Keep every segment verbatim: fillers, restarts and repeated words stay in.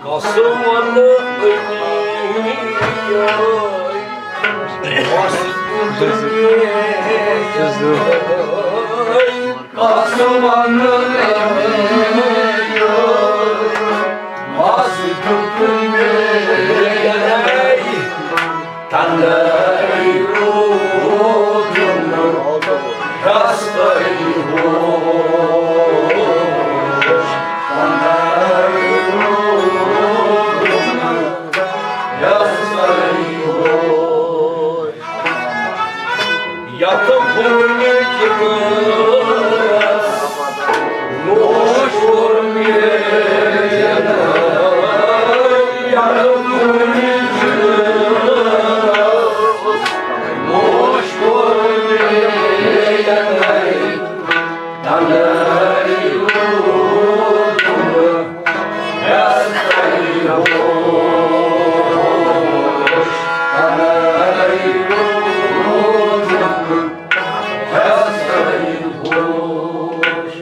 قسمن قسمن تنہائی روزُم، رستَے ہوش۔ تنہائی روزُم، رستَے ہوش۔ یتھ خوٗنہِ جگرس نوش کوٚر مےٚ، یتھ خوٗنہِ جگرس نوش کوٚر مےٚ، تنہائی روزُم، رستَے ہوش۔ تنہائی روزُم، رستَے ہوش۔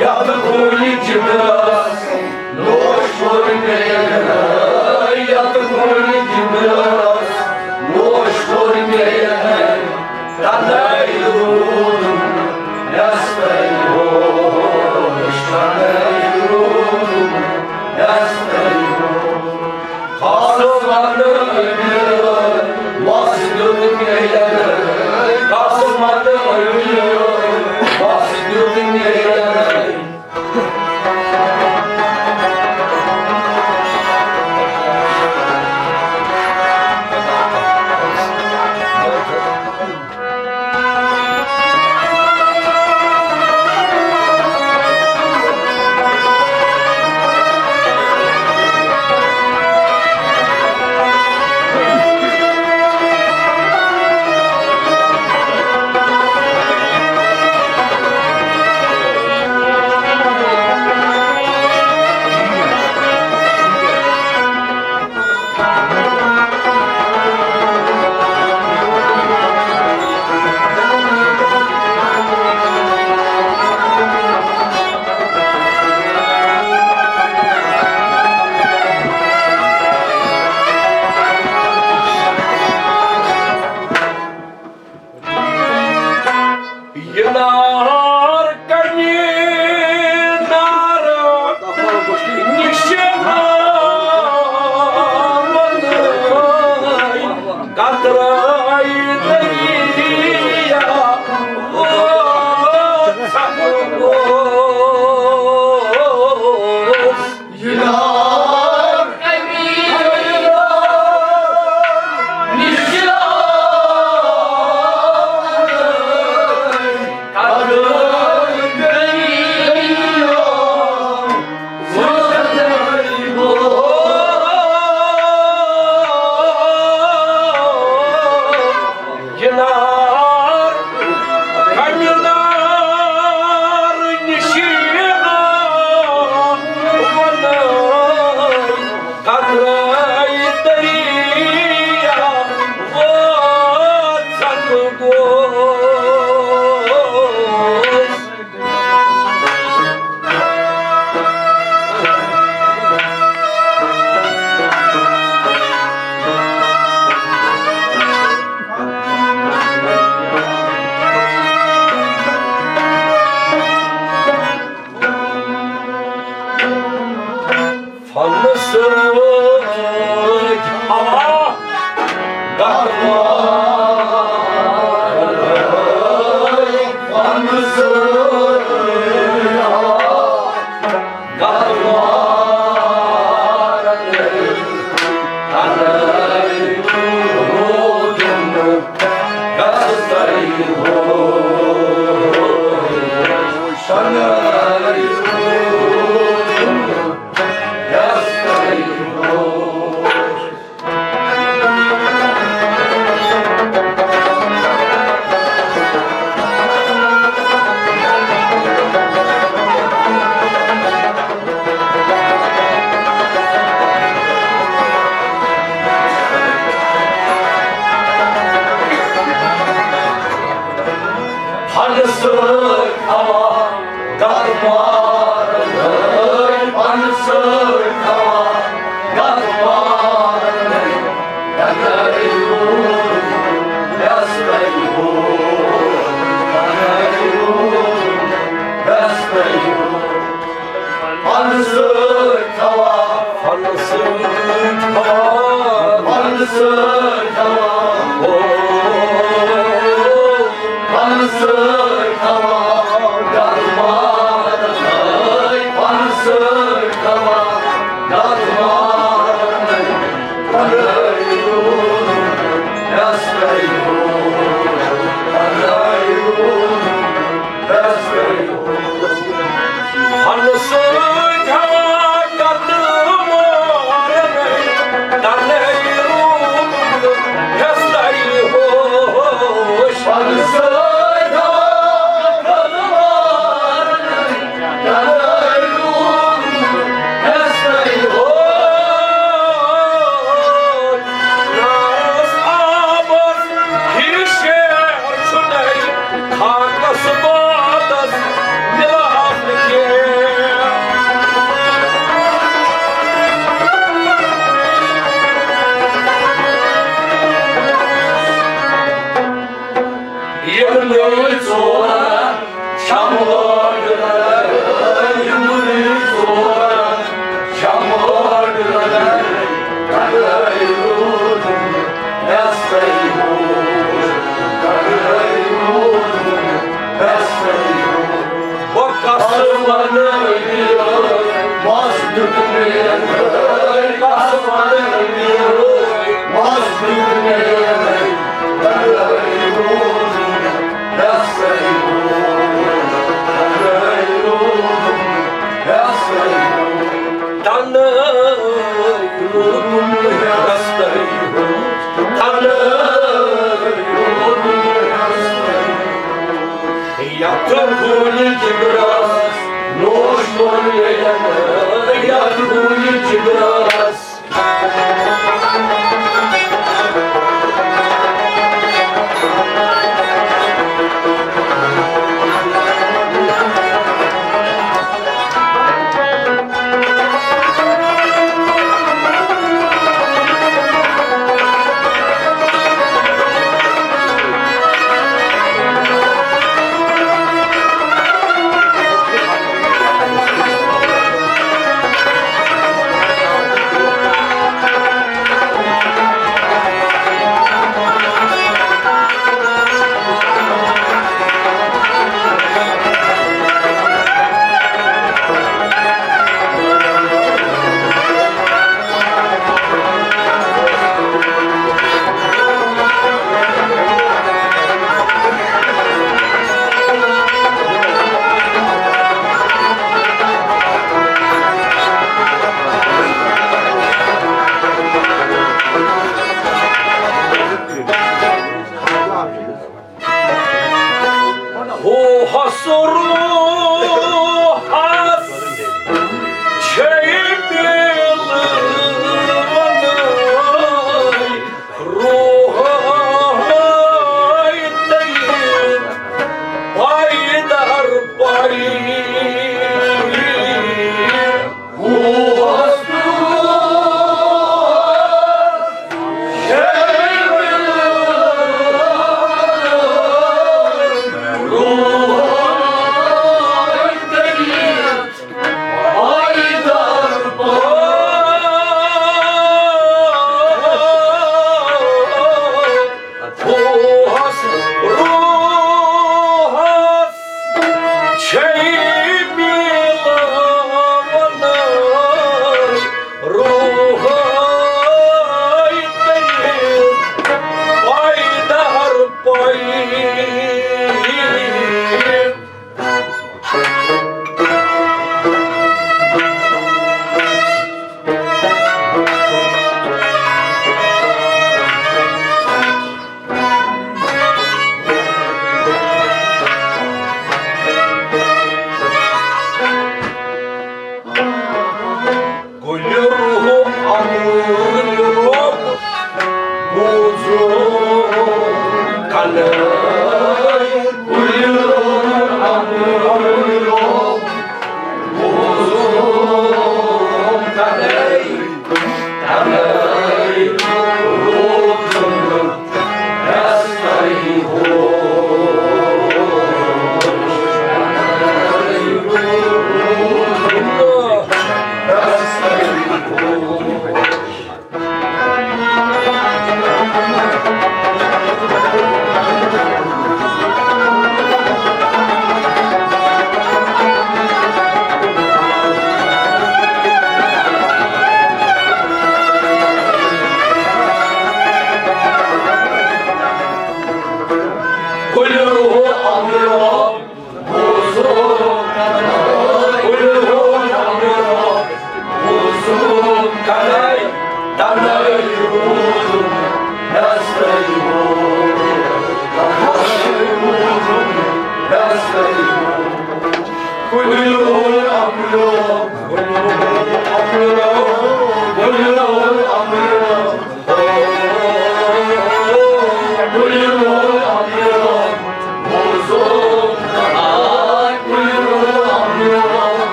یتھ خوٗنہِ جگرس نوش کوٚر مےٚ، یتھ خوٗنہِ جگرس نوش کوٚر مےٚ، تنہائی روزُم، رستَے ہوش۔ تنہائی روزُم، رستَے ہوش۔ قسمن وس دیُت مےٚ، قسمن وس دیُت مےٚ۔ یہِ نار کمہِ نارٕ نِش ہاوَن قطرے دٔریاو ژھٮ۪نہٕ گوٚژھ۔ یہِ نار، کمہِ نار نِش ہاوَن قطرے دٔریاو ژھٮ۪نہٕ گوٚژھ۔ فنہٕ سۭتۍ ہوا گرماوان۔ فنہٕ سۭتۍ ہوا گرماوان۔ تنہائی روزُم، رستَے ہوش۔ تنہائی روزُم، رستَے ہوش۔ فنہٕ سۭتۍ ہا کتہٕ مورنے، تنے روٗدُم ہٮ۪س تَلہِ ہوش۔ فنہٕ سۭتۍ ہا کتہٕ مورنے، تنے روٗدُم ہٮ۪س تَلہِ ہوش۔ نارس آبس ہِوۍ شعر چھُنَے خاکس بادس مِلان کینٛہہ۔ یِمنٕے ژورن چھَم لٲڈ، یِمنٕے ژورن چھَم لٲڈ، کَرَے روٗدُم ہٮ۪س تَلہِ ہوش، کَرَے روٗدُم ہٮ۪س تَلہِ ہوش۔ بہٕ کَس وَنہٕ أمیٖرَس، مَس دیُت مےٚ أمیٖرَس، کَس وَنہٕ أمیٖرَس، مَس دیُت مےٚ أمیٖرَس۔ یَتھ گوٗلہِ جِگرَس نوش کوٚر مےٚ، یَتھ گوٗلہِ جِگرَس۔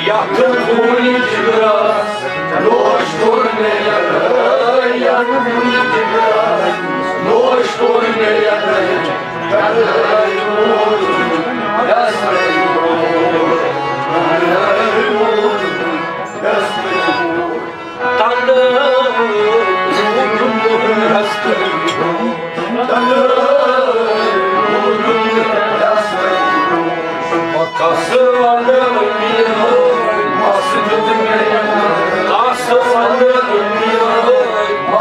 یتھ کُلۍ جگرس نوش کوٚر مےٚ یتھ، یتھ کُلۍ جگرس نوش کوٚر مےٚ یتھ، یتھ کُلۍ جگرس نوش کوٚر مےٚ یتھ، یتھ کُلۍ جگرس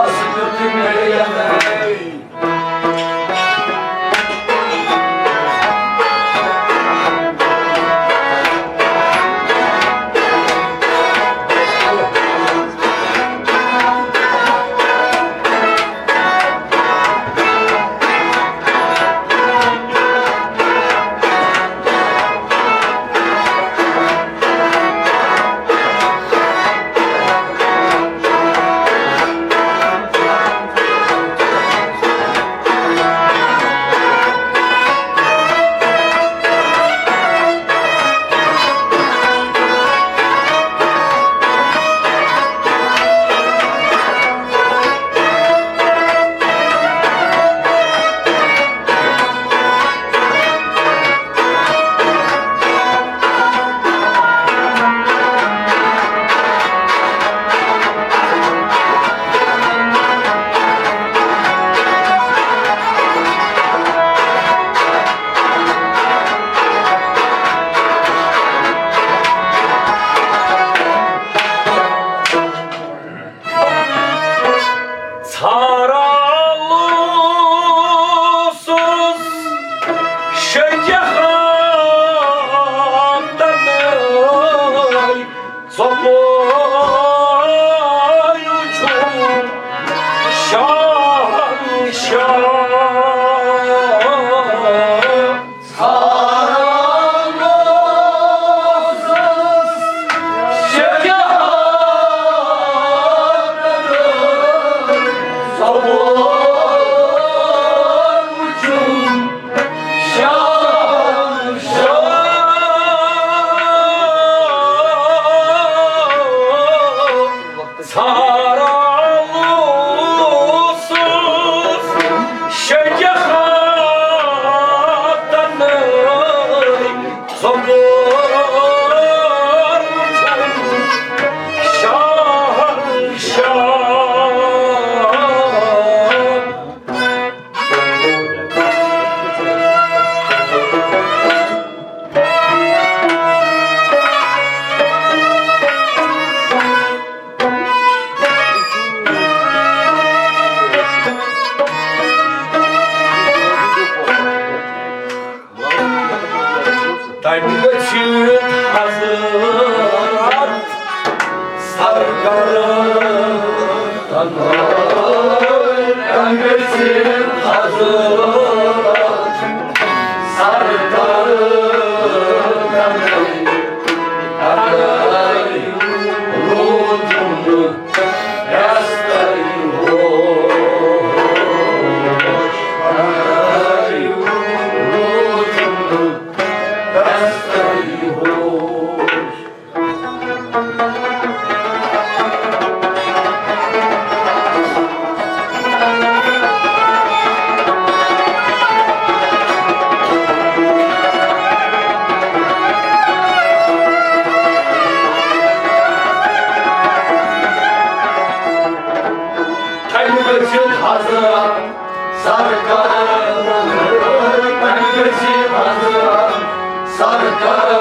نوش کوٚر مےٚ یتھ۔ ژھاران اوسُس شجاعتن ژۄپٲرۍ وُچھُن شہنشاہ۔ ژھاران اوسُس شجاعتن ژۄپٲرۍ وُچھُن شہنشاہ۔ تَمہِ گٔژھِتھ حضرت سرکار، تَمہِ گٔژھِتھ حضرت سرکار، تَمہِ روٗدُم تَمہِ گٔژھِتھ حضرت سرکار، تَمہِ گٔژھِتھ حضرت سرکار،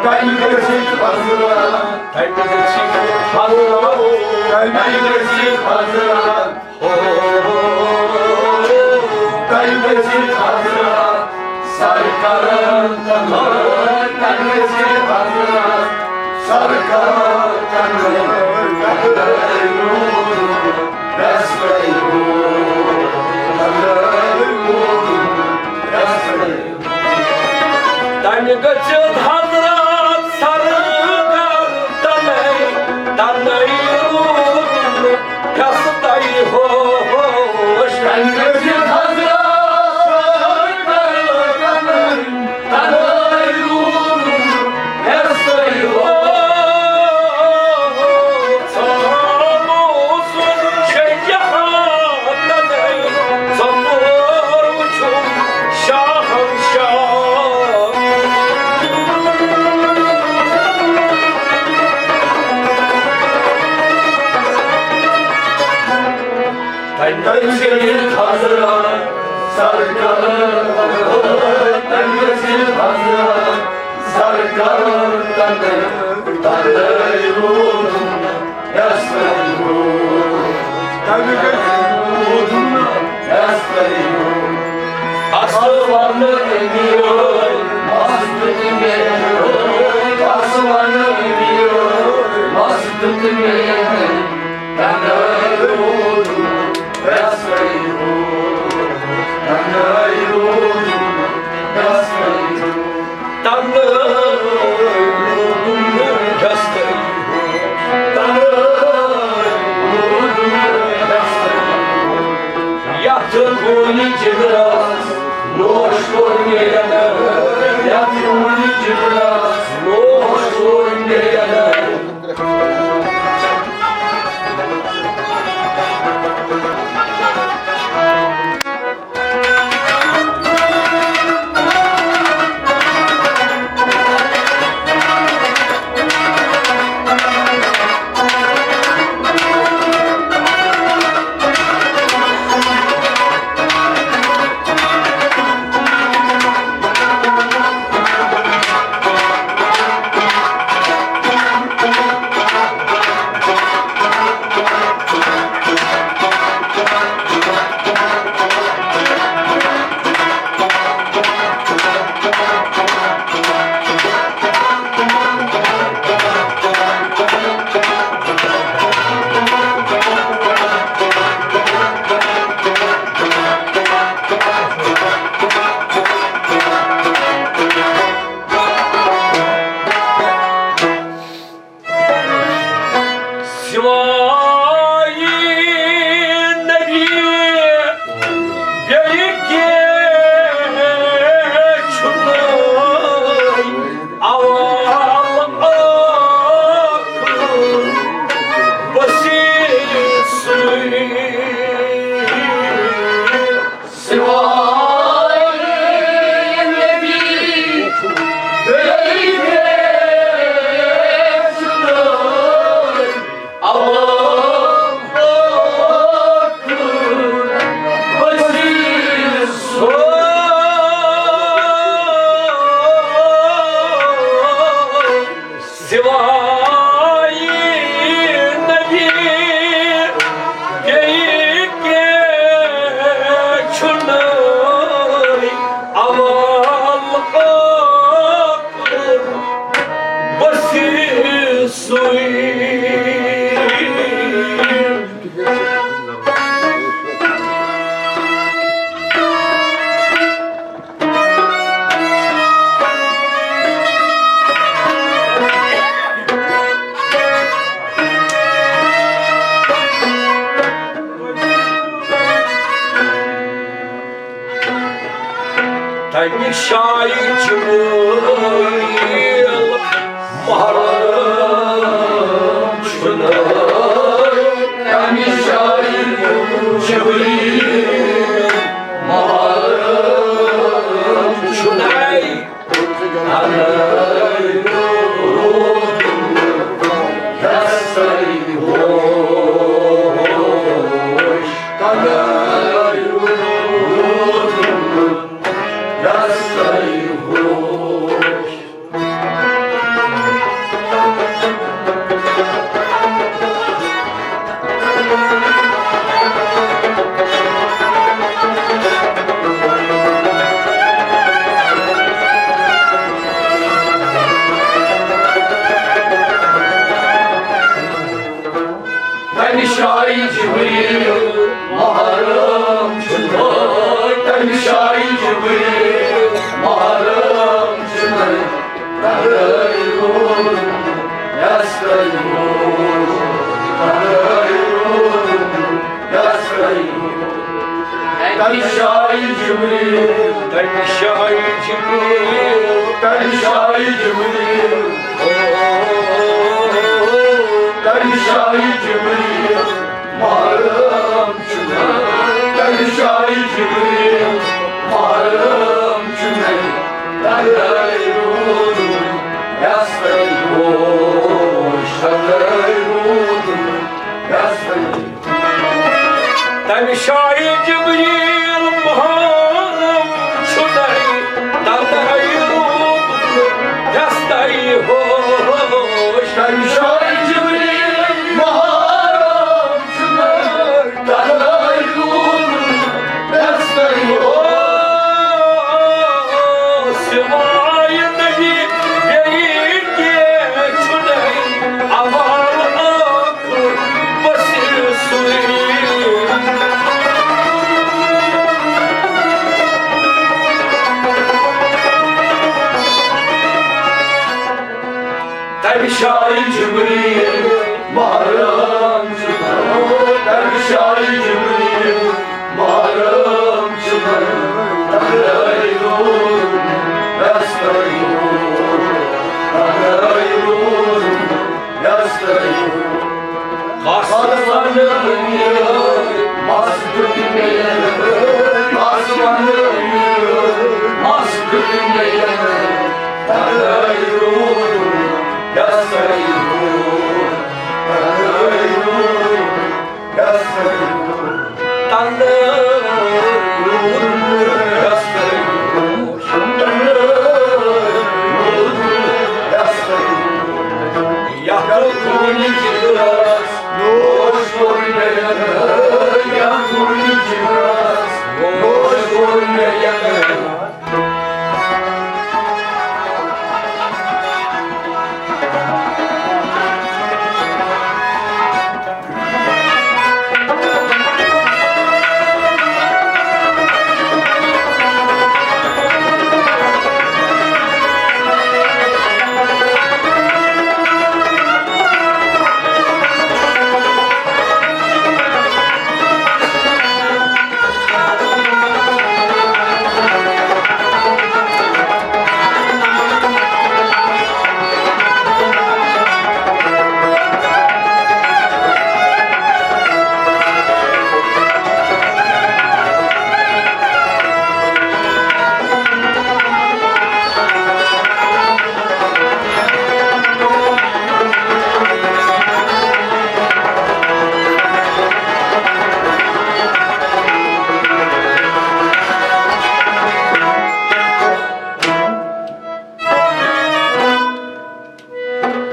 تَمہِ گٔژھِتھ حضرت، تَمہِ گٔژھِتھ حضرت، تَمہِ گٔژھِتھ حضرت۔ تَمہِ گٔژھِتھ حضرت سرکار، تَمہِ گٔژھِتھ حضرت سرکار، حضرت سرکار تنے، تنے روٗدُم گژھتَے ہوش۔ تنے حضرت سرکار تنے، تنے روٗدُم گژھتَے ہوش۔ ژھانٛڈُس شاہجہاں تنے، ژۄپور وُچھُم شاہنشاہ۔ تٔمۍ سٕنٛدِ حضرت سرکار، تٔمۍ سٕنٛدِ حضرت سرکار تنے، تنے روٗدُم گژھتَے ہوش۔ تنے روٗدُم گژھتَے ہوش۔ اصل ونہٕ أمیٖر، مست تہٕ میٖٹھ۔ اصل ونہٕ أمیٖر، مست تہٕ میٖٹھ۔ تنے روٗدُم گژھتَے ہوش۔ تنے روٗدُم گژھتَے ہوش۔ تنے روٗدُم گژھتَے ہوش۔ تنے روٗدُم گژھتَے ہوش۔ یَتھ خوٗنہِ جِگرَس نوش کوٚر مےٚ، یَتھ خوٗنہِ جِگرَس نوش کوٚر مےٚ۔ سوائے نبی بیٚیہِ کینٛہہ چھُنہٕ اول ٲخر بس سُے۔ سوائے نبی بیٚیہِ کینٛہہ چھُنہٕ اول ٲخر بس سُے۔ سوائے نبی بیٚیہِ کینٛہہ چھُنہٕ اول ٲخر بس سُے۔ تمہِ جایہِ جبریل محرم چھُنہٕ، تمہِ جایہِ جبریل محرم چھُنہٕ۔ تمہِ جایہِ جبریل محرم چھُنہٕ، تمہِ جایہِ جبریل محرم چھُنہٕ۔ تمہِ شایہِ جبریل، تمہِ شایہِ جبریل، تمہِ شایہِ جبریل، تمہِ شایہِ جبریل، محرم چھُ مےٚ، تمہِ شایہِ جبریل، محرم چھُ مےٚ، تَلَے روٗدُم، یَس تۄہہِ گوش، تَلَے روٗدُم، یَس تۄہہِ تمہِ شایہِ جبریل محرم چھُ تۄہہِ، تَلَے روٗدُم، یَس تۄہہِ ہوش۔ تمہِ شایہِ جبریل محرم چھُ تۄہہِ، تَلَے روٗدُم، یَس تۄہہِ ہوش۔ سوائے نبی بیٚیہِ کینٛہہ چھُ تۄہہِ، عوام بس سُے۔ تمہِ شایہِ جبریل محرم چھُ، تمہِ شایہِ جبریل محرم چھُ، تَلَے روٗدُم، یَس تۄہہِ ہوش، تَلَے روٗدُم، یَس تۄہہِ ہوش۔ مَس وَنہٕ أمیٖر، مَس دیُت مےٚ، مَس وَنہٕ أمیٖر، مَس دیُت مےٚ، تَلَے روٗدُم، یَس تۄہہِ ہوش، تَلَے روٗدُم، یَس تۄہہِ ہوش۔ تَلَے روٗدُم، یَس تۄہہِ ہوش۔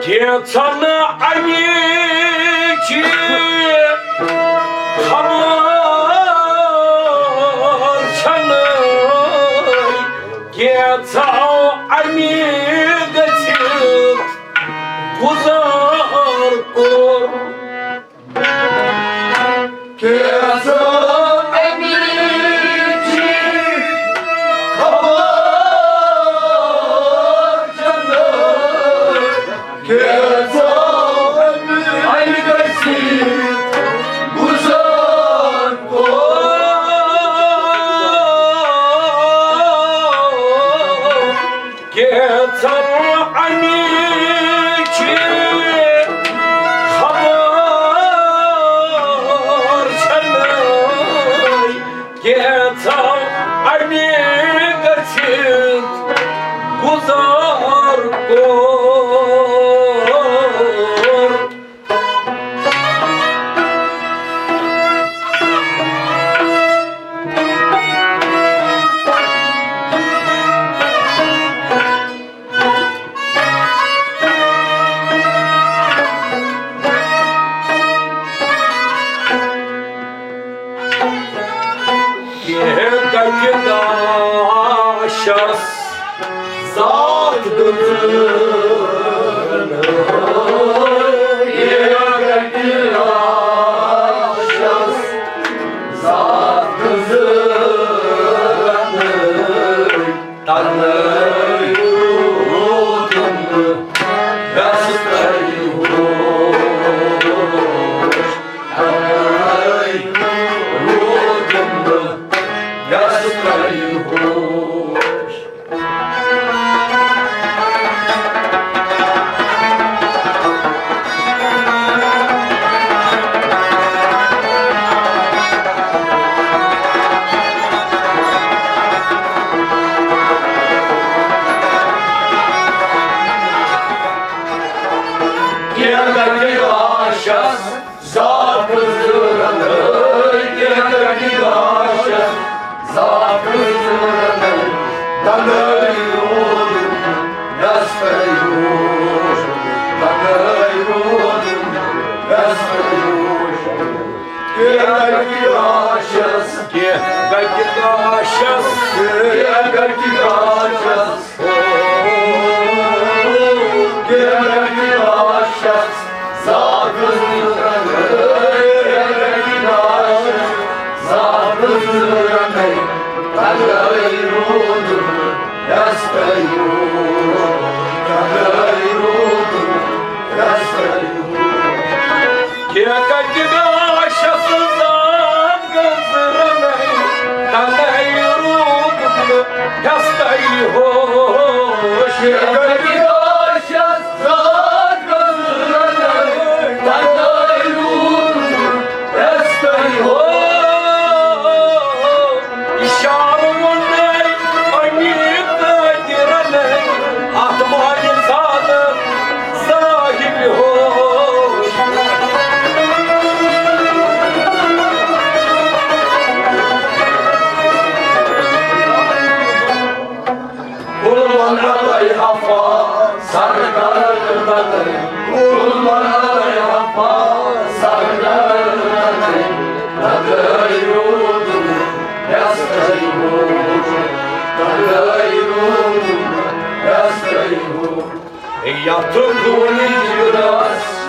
کینٛژھن اَمِچ خبر چھَنہٕ، کینٛژھو اَمہِ گٔژھِتھ گُزار کوٚر۔ کینٛژھو اَمِچ خبر چھَنہٕ، کینٛژھو اَمہِ گٔژھِتھ گُزار کوٚر۔ کینٛژھن اَمِچ خبر چھَنہٕ، کینٛژھو اَمہِ گٔژھِتھ گُزار کوٚر۔ کَتہِ گاشَس ذات گٔژھٕن، یہِ کَتہِ گاشَس ذات گٔژھٕن، تَنہٕ روٗدُم نہٕ۔ گژھِ گاشس، کینٛہہ گژھِ گاشس، کینٛہہ گژھِ گاشس، کینٛہہ گژھِ گاشس، زاگٕز کینٛہہ گژھِ گاشس، زاگٕز تنگٲے روٗدُم، یستٲے روٗد، تنگٲے روٗدُم، یستٲے روٗد۔ کینٛہہ کتہِ گاشس زاد گٔژھ رنٕے، تنَے روٗدُم نہٕ ہٮ۪ستَے ہوش۔ کینٛہہ کتہِ گاشس زاد گٔژھ رنٕے، تنَے روٗدُم نہٕ ہٮ۪ستَے ہوش۔ اِشارٕ ووٚنُے امیٖر قٲدِرن، اَتھ مالہِ زادٕ صاحبِ ہوش۔ قربان علی حفا سرکار بدر، قربان علی حفا سرکار بدر، بدر یوت یستر یوت، بدر یوت یستر یوت۔ یتھ گوٚو ہجرس